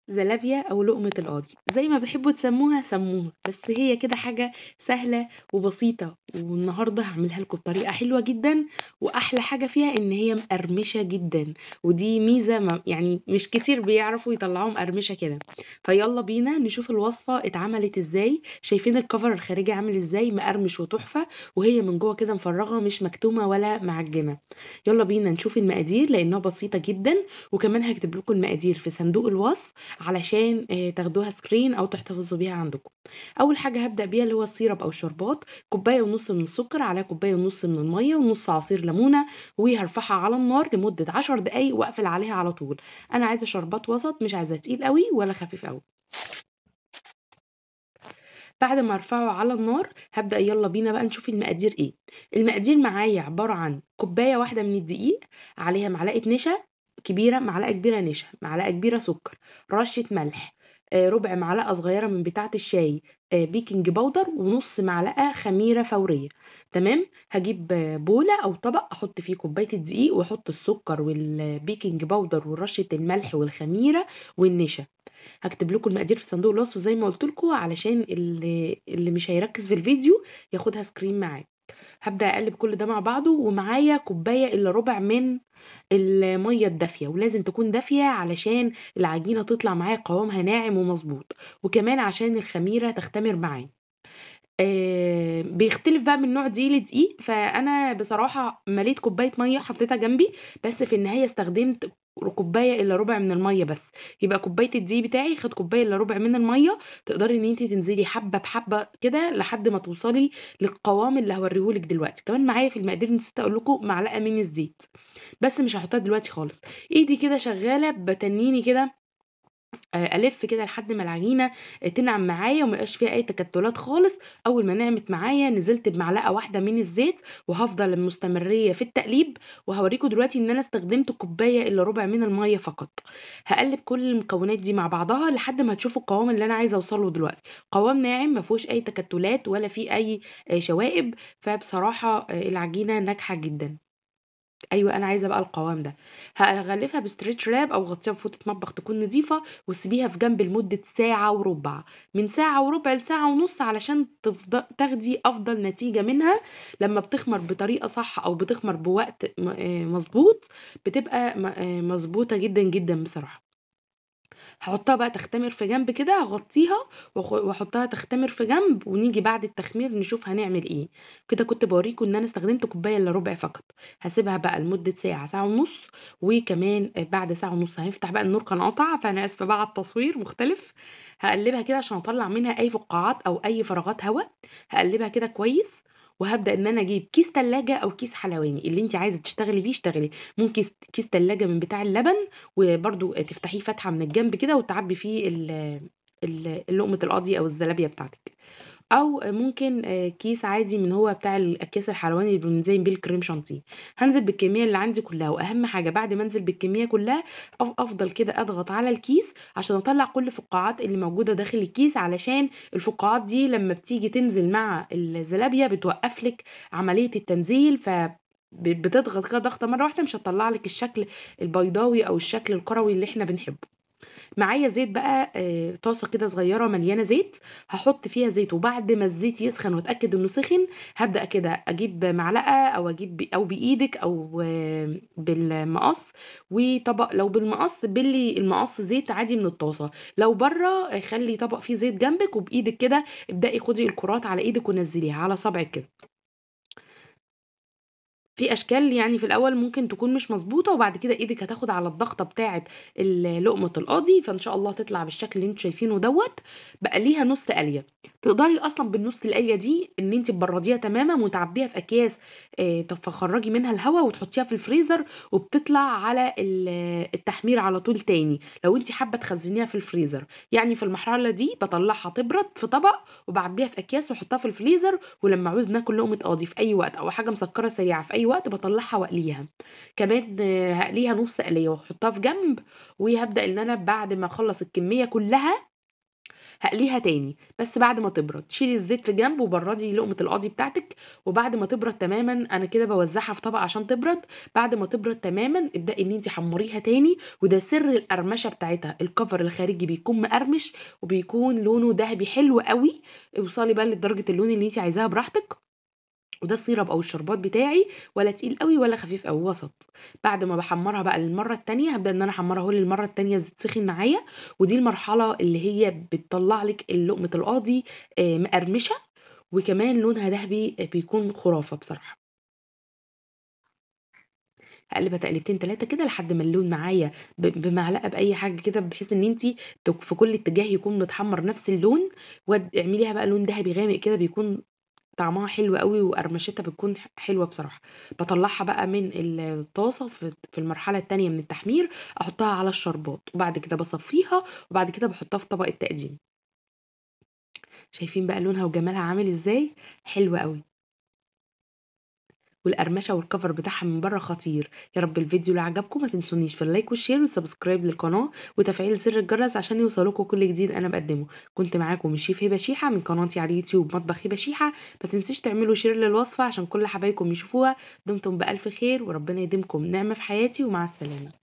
زلابية أو لقمة القاضي، زي ما بتحبوا تسموها سموها، بس هي كده حاجة سهلة وبسيطة، والنهاردة هعملها لكم بطريقة حلوة جدا، وأحلى حاجة فيها إن هي مقرمشة جدا، ودي ميزة يعني مش كتير بيعرفوا يطلعوها مقرمشة كده. فيلا بينا نشوف الوصفة اتعملت ازاي. شايفين الكفر الخارجي عامل ازاي؟ مقرمش وتحفة، وهي من جوه كده مفرغة مش مكتومة ولا معجنة. يلا بينا نشوف المقادير لأنها بسيطة جدا، وكمان هكتب لكم المقادير في صندوق الوصف علشان تاخدوها screen او تحتفظوا بيها عندكم. اول حاجة هبدا بيها اللي هو ال syrup او الشربات، كوباية ونص من السكر على كوباية ونص من المية ونص عصير ليمونه، وهرفعها على النار لمدة 10 دقايق واقفل عليها على طول. انا عايزه شربات وسط، مش عايزاه تقيل قوي ولا خفيف قوي. بعد ما ارفعه على النار هبدا يلا بينا بقى نشوف المقادير ايه. المقادير معايا عبارة عن كوباية واحدة من الدقيق، عليها معلقه نشا كبيرة، معلقه كبيرة نشا، معلقه كبيرة سكر، رشه ملح، ربع معلقه صغيرة من بتاعه الشاي baking powder، ونص معلقه خميره فورية. تمام. هجيب بوله او طبق احط فيه كوباية الدقيق، واحط السكر وال baking powder ورشه الملح والخميره والنشا. هكتب لكم المقادير في صندوق الوصف زي ما قلت لكم علشان اللي مش هيركز في الفيديو ياخدها screen معاه. هبدأ اقلب كل ده مع بعضه، ومعايا كوباية الا ربع من المية الدافيه، ولازم تكون دافيه علشان العجينة تطلع معايا قوامها ناعم ومظبوط، وكمان عشان الخميره تختمر معايا. بيختلف بقى من نوع دقيق لدقيق، فانا بصراحة مليت كوباية مية حطيتها جنبي، بس في النهاية استخدمت كوباية الا ربع من المية بس. يبقى كوباية الدقيق بتاعي خد كوباية الا ربع من المية. تقدري ان انت تنزلي حبه بحبه كده لحد ما توصلي للقوام اللي هوريهولك دلوقتي. كمان معايا في المقادير نسيت اقول لكم معلقه من الزيت، بس مش هحطها دلوقتي خالص. ايدي كده شغالة بتنيني كده، الف كده لحد ما العجينة تنعم معايا وما يبقاش فيها اي تكتلات خالص. اول ما نعمت معايا نزلت بمعلقه واحدة من الزيت، وهفضل مستمريه في التقليب. وهوريكم دلوقتي ان انا استخدمت كوباية الا ربع من المية فقط. هقلب كل المكونات دي مع بعضها لحد ما هتشوفوا القوام اللي انا عايزه اوصله دلوقتي. قوام ناعم ما فيهوش اي تكتلات ولا فيه اي شوائب، فبصراحة العجينة ناجحة جدا. ايوه انا عايزه بقى القوام ده. هغلفها ب stretch wrap او غطيها بفوطه مطبخ تكون نظيفة، وسيبيها في جنب لمدة ساعة وربع، من ساعة وربع لساعة ونص، علشان تاخدي افضل نتيجة منها. لما بتخمر بطريقة صح او بتخمر بوقت مظبوط بتبقى مظبوطة جدا جدا بصراحة. هحطها بقى تختمر في جنب كده، هغطيها واحطها تختمر في جنب، ونيجي بعد التخمير نشوف هنعمل ايه. كده كنت بوريكم ان انا استخدمت كوباية الا ربع فقط. هسيبها بقى لمدة ساعة، ساعة ونص، وكمان بعد ساعة ونص هنفتح بقى النور، كان قطع فانا اسفه بقى على التصوير مختلف. هقلبها كده عشان اطلع منها اي فقاعات او اي فراغات هواء. هقلبها كده كويس، وهبدا ان انا اجيب كيس تلاجة او كيس حلواني اللي انت عايزه تشتغلي بيه اشتغلي. ممكن كيس تلاجة من بتاع اللبن، وبرده تفتحيه فتحه من الجنب كده وتعبي فيه لقمة القاضي او الزلابيه بتاعتك، او ممكن كيس عادي من هو بتاع الاكياس الحلواني اللي بنزين بيه الكريم شانتيه. هنزل بالكمية اللي عندي كلها، واهم حاجة بعد ما انزل بالكمية كلها افضل كده اضغط على الكيس عشان اطلع كل الفقاعات اللي موجودة داخل الكيس، علشان الفقاعات دي لما بتيجي تنزل مع الزلابيه بتوقف لك عملية التنزيل، ف بتضغط كده ضغطه مرة واحدة مش هتطلع لك الشكل البيضاوي او الشكل الكروي اللي احنا بنحبه. معايا زيت بقى، طاسه كده صغيرة مليانة زيت، هحط فيها زيت، وبعد ما الزيت يسخن واتاكد انه سخن هبدا كده اجيب معلقه او اجيب او بايدك او بالمقص وطبق. لو بالمقص بلي المقص زيت عادي من الطاسه، لو بره خلي طبق فيه زيت جنبك، وبايدك كده ابداي خدي الكرات على ايدك ونزليها على صبعك كده. في اشكال يعني في الاول ممكن تكون مش مظبوطة، وبعد كده ايدك هتاخد على الضغطه بتاعه لقمة القاضي، فان شاء الله تطلع بالشكل اللي انتوا شايفينه دوت. بقى ليها نص قليه، تقدري اصلا بالنص القليه دي ان انت تبرديها تماما وتعبيها في اكياس، تخرجي منها الهواء وتحطيها في الفريزر، وبتطلع على التحمير على طول تاني لو انت حابة تخزنيها في الفريزر. يعني في المرحلة دي بطلعها تبرد في طبق وبعبيها في اكياس واحطها في الفريزر، ولما عاوز ناكل لقمة قاضي في اي وقت او حاجة مسكره سريعة في اي وقت بطلعها واقليها. كمان هقليها نص قليه واحطها في جنب، وهبدا ان انا بعد ما اخلص الكمية كلها هقليها تاني بس بعد ما تبرد. شيلي الزيت في جنب وبردي لقمة القاضي بتاعتك، وبعد ما تبرد تماما انا كده بوزعها في طبق عشان تبرد. بعد ما تبرد تماما ابدأي ان انت حمريها تاني، وده سر القرمشه بتاعتها. الكفر الخارجي بيكون مقرمش وبيكون لونه ذهبي حلو قوي. اوصلي بقى لدرجة اللون اللي انت عايزاها براحتك. وده السيرب او الشربات بتاعي، ولا تقيل قوي ولا خفيف قوي، وسط. بعد ما بحمرها بقى للمرة التانية، هبدا ان انا احمرها اهو للمرة التانية الزيت سخن معايا. ودي المرحلة اللي هي بتطلع لك لقمة القاضي مقرمشه وكمان لونها ذهبي، بيكون خرافه بصراحة. هقلبها تقلبتين 3 كده لحد ما اللون معايا بمعلقه باي حاجة كده، بحيث ان انتي في كل اتجاه يكون متحمر نفس اللون. واعمليها بقى لون ذهبي غامق كده، بيكون طعمها حلو قوي وقرمشتها بتكون حلوة بصراحة. بطلعها بقى من الطاسه في المرحلة التانية من التحمير، احطها على الشربات، وبعد كده بصفيها، وبعد كده بحطها في طبق التقديم. شايفين بقى لونها وجمالها عامل ازاي؟ حلو قوي، والقرمشه والكفر بتاعها من بره خطير. يا رب الفيديو لو عجبكم ما تنسونيش في ال like وال share وال subscribe للقناة وتفعيل زر الجرس عشان يوصلكم كل جديد انا بقدمه. كنت معاكم الشيف هبه شيحه من قناتي على اليوتيوب مطبخ هبه شيحه. ما تنسيش تعملوا share للوصفه عشان كل حبايبكم يشوفوها. دمتم بالف خير وربنا يديمكم نعمه في حياتي، ومع السلامة.